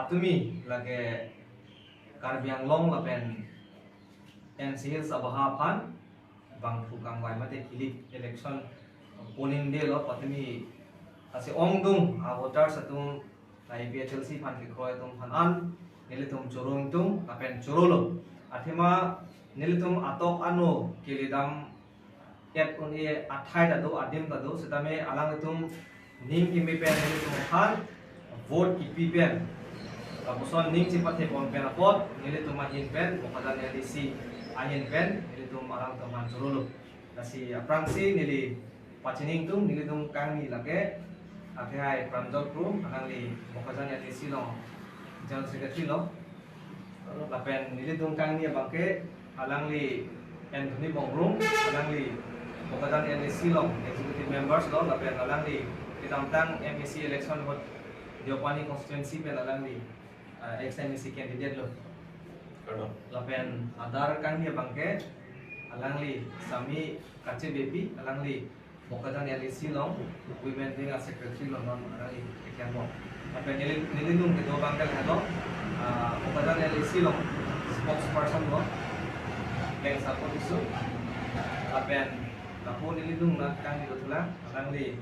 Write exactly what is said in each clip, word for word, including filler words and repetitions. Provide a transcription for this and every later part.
Patumi lake Karbi Anglong lapen N C Hills abaha aphan bangphu kangvai mate kilik election polling day lo, patumi lasi ongdung a voters atum, A P H L C aphan kekroi atum aphan an nelitum choro ingtung lapen chorolo. Athema nelitum atok ano kelidam et un-e athai ta do, adim ta do, setame alanglitum ning keme pen nelitum aphan vote kipi pen, lapuson ning chepathe pon pen apot nelitum ahin pen, Bokajan L D C ahin pen nelitum alangtum aphan chorolo. Lasi aphrangsi neli pachini ingtung, nelitum kangni lake, akhai Pranjal Kro, alangli Bokajan L D C along General Secretary lo. Lapen nelitum kangni abangke alangli Anthony Bongrung, alangli Bokajan L D C along Executive Members lo, lapen alangli kedamtang M A C election ahut Deopani constituency pen alangli, ah, ex M A C candidate lo. Kardom. Lapen adar kangni abangke alangli Sami Kache Beypi, alangli Bokajan L D C along Women Wing a Secretary lo, non alangli keklem lo. Lapen neli, nelitum kedo abangke lahelo, ah, Bokajan L D C along spokesperson lo, Leng Sarpo Tisso. Lapen lapu nelitum nat kangni dothulang, alangli,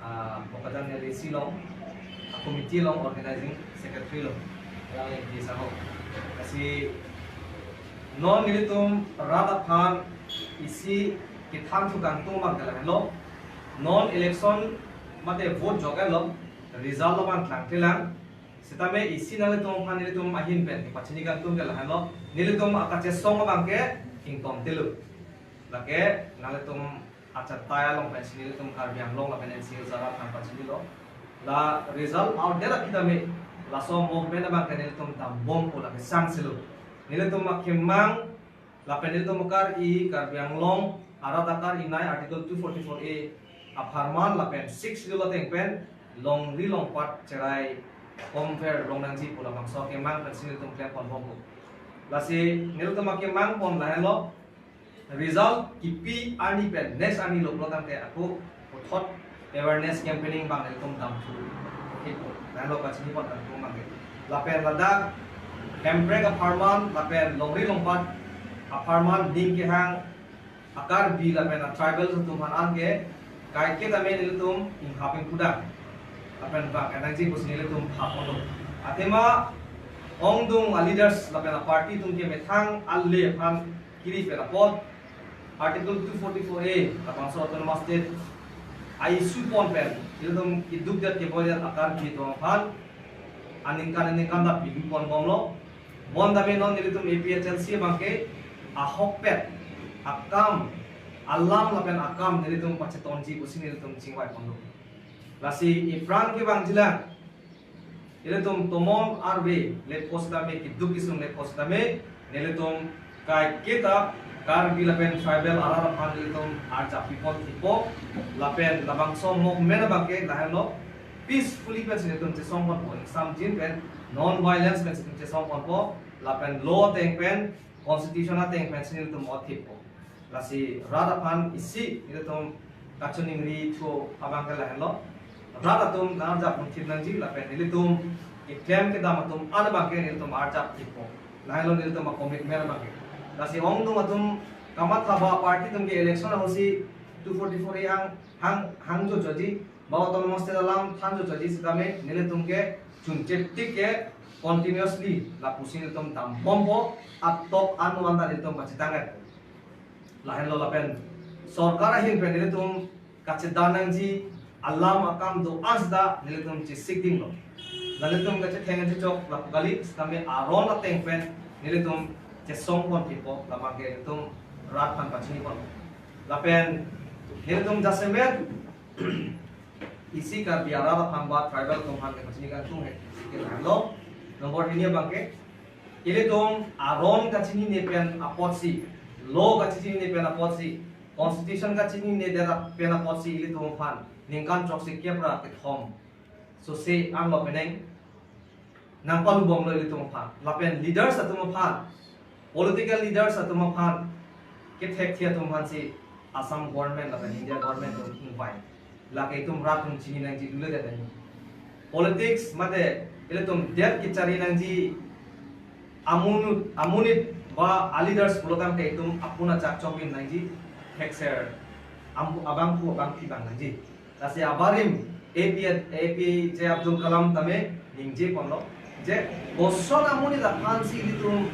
ah, Bokajan L D C along, ah, committee along organizing secretary lo, alangli P Saho. Lasi non nelitum rat aphan isi kethan thu kangtung abangke lahelo. Non election mate vote jok-et lo, result abang klangklelang. Setame isi nanglitum aphan nelitum ahin pen kepachini kangtung ke lahelo. Nelitum akachesong abangke ington telo. Lake nanglitum achatai along pensi nelitum Karbi Anglong lapen N C Hills arat aphan pachinilo. La result out det aphi tame laso movement abangke nelitum dambompo, lake sangselo. Nelitum akemang lapen nelitum akar-i, Karbi Anglong arat akar-inei Article two forty-four A apharman lapen Sixth Schedule ateng pen longri longpat cherai komver longnangji pu labangso akemang pensi nelitum klem ponbompo. Lasi nelitum akemang pon lahenlo, result kipi arni pen next arni lo pulo tangte ako puthot awareness campaigning abang nelitum dam thu. Okay, lahenlo pachini pon kangtung abangke. Lapen ladak hemprek apharman lapen longri longpat apharman ning kehang a-Karbi lapen a-tribal atum aphan anke kaiketa me nelitum inghap ingpudang lapen bang kenangji pusi nelitum phap-onlo. Athema ongdung a-leaders lapen a-party atum ke methang ale aphan kiri pen apot Article two forty-four A labangso Autonomous State a-issue pon pen nelitum keduk det keboi det a-Karbi atum aphan aningkan aningkan ta pilu ponbomlo. Bonta me non nelitum A P H L C abangke ahokpet akam, alam lapen akam nelitum pachetonji pusi nelitum chingvai ponlo. Lasi ipran kevangjilang, nelitum tomon arve lepo setame, keduk kesung lepo setame, nelitum kaiketa Karbi lapen tribal arat aphan nelitum arjap pipon thipo, lapen labangso movement abangke lahenlo, peacefully pensi nelitum chesong ponpo, ingsamjin pen, non violence pensi nelitum chesong ponpo, lapen law ateng pen, constitution ateng pensi nelitum otthippo. Lasi rat aphan isi nelitum kachiningri thu abangke lahenlo. Rat atum nang-arjap nangthip nangji lapen nelitum keklem kedam atum an abangke nelitum arjap thippo. Lahenlo nelitum a-commitment abangke. Lasi ongdung atum kamatha ba party atum ke election ahutsi two forty-four A hang, hang, hangjojoji, ba Autonomous State alam thanjojoji setame nelitum ke chuncheptik ke continuously lapusi nelitum dambompo, atok anu anta nelitum pachethang-et. Lahenlo lapen sorkar ahin pen nelitum kachedan nangji alam akam do-an seta nelitum chesik dinglo. La nelitum kachetheng chechok lapu kali, setame aron ateng pen nelitum chesong pon thipo, labangke nelitum rat aphan pachini pon. Lapen nelitum jasemet isi Karbi arat aphan ba tribal atum aphan kepachini kangtung he, ke lahenlo. Nombor hini abangke, ilitum aron kachinine pen apotsi, law kachinine pen apotsi, constitution kachinine det pen apotsi ilitum aphan ningkan throksi kep ra kethom sose anglo penang nangpalubomlo ilitum aphan. Lapen leaders atum aphan, political leaders atum aphan, kethekthi atum aphansi Assam government lapen India government atum ingvai. Lake itum rat atum chini nangji dule det nangji. Politics mate ilitum det kechari nangji amonit, amonit ba aleaders pulotangte itum apuna chak chokbin nangji, thekser am-, abangphu abangphi vang nangji. Lasi abarim A P, A P J Abdul Kalam tame ningje ponlo je koson amonit aphansi ilitum,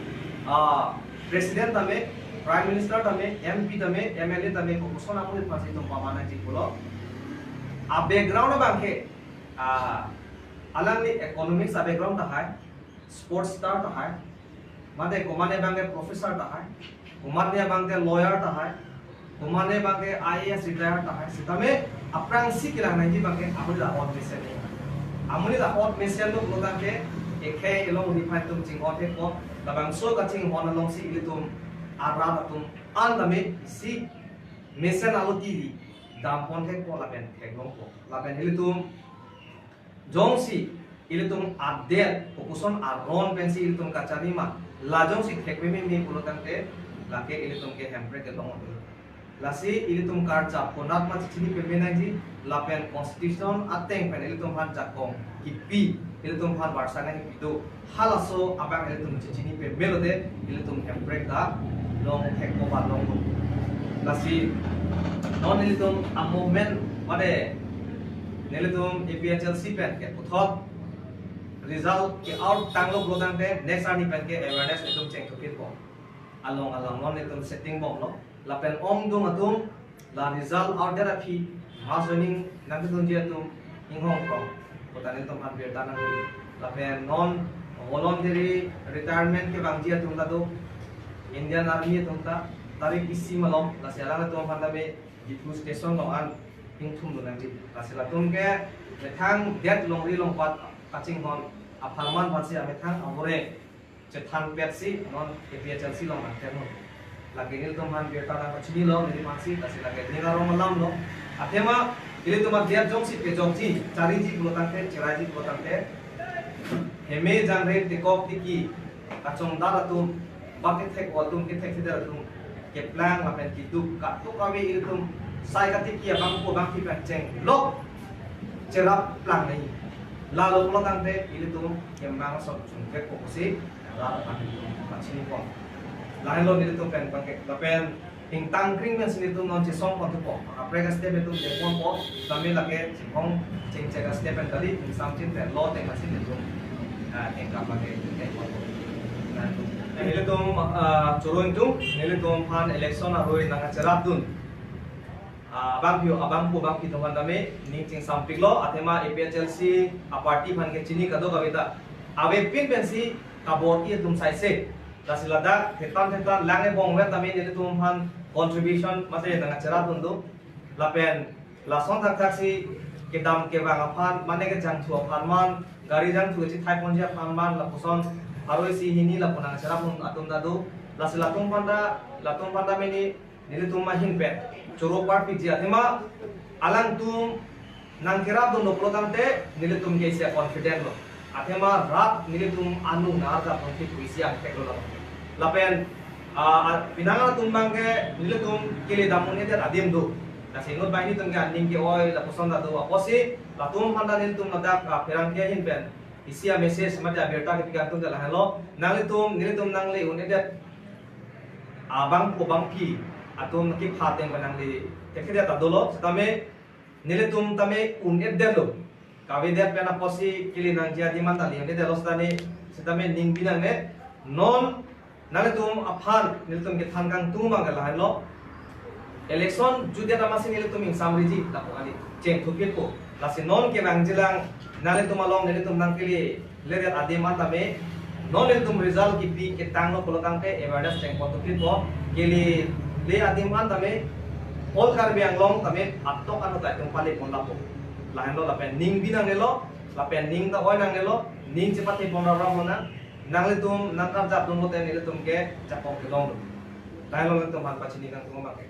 ah, President tame, Prime Minister tame, M P tame, M L A tame, koson amonit aphansi itum pama nangji pulo. A background abangke, ah, alangli economics a background tahai, sports star tahai, mate komatne abangke professor tahai, komatne abangke lawyer tahai, komatne abangke I A S retire tahai, sitame aphrangsi kelang nangji abangke amonit ahut mesen. Amonit ahut mesen lo pulotangte ekhei elong uni aphan itum chinghon thekpo, labangso kachinghon alongsi ilitum arat atum an tame isi mesen alo tiri dampon thekpo lapen theklongpo. Lapen ilitum jongsi ilitum adet kopuson aron pensi ilitum kacharima, la jongsi thekpeme me pulotangte lake ilitum ke Hemprek kelong. Lasi ilitum karjap konat ma chechini peme nangji, lapen constitution ateng pen ilitum aphan jakong kipi, ilitum aphan barsa nangkipi do, halaso abang ilitum chechini peme lote ilitum Hemprek ta long thekpo ba longpo. Lasi non ilitum a movement mate nelitum A P H L C pen ke puthot result ke out tanglo pulotangte next arni pen ke awareness itum chengthupitpo. Along along non itum setting bomlo. Lapen ongdung atum la result out det aphi mass joining nangkedunji atum inghong krong. Kota nelitum aphan birta nang. Lapen non voluntary retirement kevangji atum ta do, Indian Army atum ta, tarik isi malom, lasi alanglitum aphan tame Diphu station along an ingthumdun nangji. Lasi latum ke methang det longri longpat kachinghon apharman aphansi amethang abore chethanpetsi non A P H L C along nangternun. Lake nelitum aphan birta nangpachinilo neli aphansi, lasi lake ning arong alamlo. Athema ilitum adet jongsi pejokji, chariji pulotangte, cheraiji pulotangte, heme jangre tekok tiki kachongdar atum, ba kethek atum, kethek keder atum keplang lapen keduk katuk kave ilitum sai katiki abangphu abangphi pen chenglok cherap plang nai. Lalo pulotangte ilitum kemang asot chungkek kokosi rat aphan pachini pon. Lahenlo nelitum pen bangke lapen ingtang kring pensi nelitum non chesong pon thupo. Kaprek a-step itum depon po, tame lake chinghong chingchek a-step pen kali, ingsamchin pen lo teng asi nelitum, ah, tengkam lake depon po. Nah, nelitum, ah, choro ingtung, nelitum aphan election arui nangkacherapdun, ah, abangphu, abangphu abangphi atum aphan tame ning chingsampiklo, athema A P H L C a-party aphan ke chini kadokave ta avepin pensi kabor-i atum saise. Lasi ladak thetan thetan lang ebong vet tame nelitum aphan contribution mate nangkacherapdun do. Lapen lason thakthaksi kedam kevang aphan, mane kejangthu apharman, gari jangthu kechethai ponji apharman, lapuson arui isi hini lapu nangcherapdun atum ta do. Lasi latum aphan ta, latum aphan ta mini nelitum ahin pen choro parpikji, athema alangtum nangkerapdunlo pulotangte nelitum ke isi a-confident lo. Athema rat nelitum anung nang-arjap ponti pu isi angthek lo lapen. Lapen, ah, ah, penang atum abangke nelitum kele dam un-edet adim do. Lasi inut banghini atum ke aning ke-oi lapuson ta do. Apotsi latum aphan ta nelitum ladak, ah, pherangke ahin pen isi a-message mate abirta kepi kangtung ke lahenlo. Nanglitum, nelitum nangle un-edet abangphu abangphi atum kepha ateng pen nangle thekthedet ta dolo. Sitame nelitum tame un-edetlo. Kavedet pen apotsi kele nangji adim an ta le un-edetlo sitame, sitame ning bi nangne. Non nanglitum aphan nelitum kethan kangtung abangke lahenlo. Election jutdet amatsi nelitum ingsamriji lapu kali, chengthupitpo. Lasi non kevangjilang nanglitum along nelitum nangkele ledet adim an tame, non nelitum result kipi ketanglo pulotangte awareness chengpon thupitpo. Kelele adim an tame all Karbi Anglong tame atok anut atum pale pon lapo. Lahenlo lapen ning bi nangnelo, lapen ning ta oi nangnelo, ning chepathe pon rap rap lonang, nanglitum nangkarjapdun pote nelitum ke jakong kelonglo. Lahenlo nelitum aphan pachini kangtung abangke.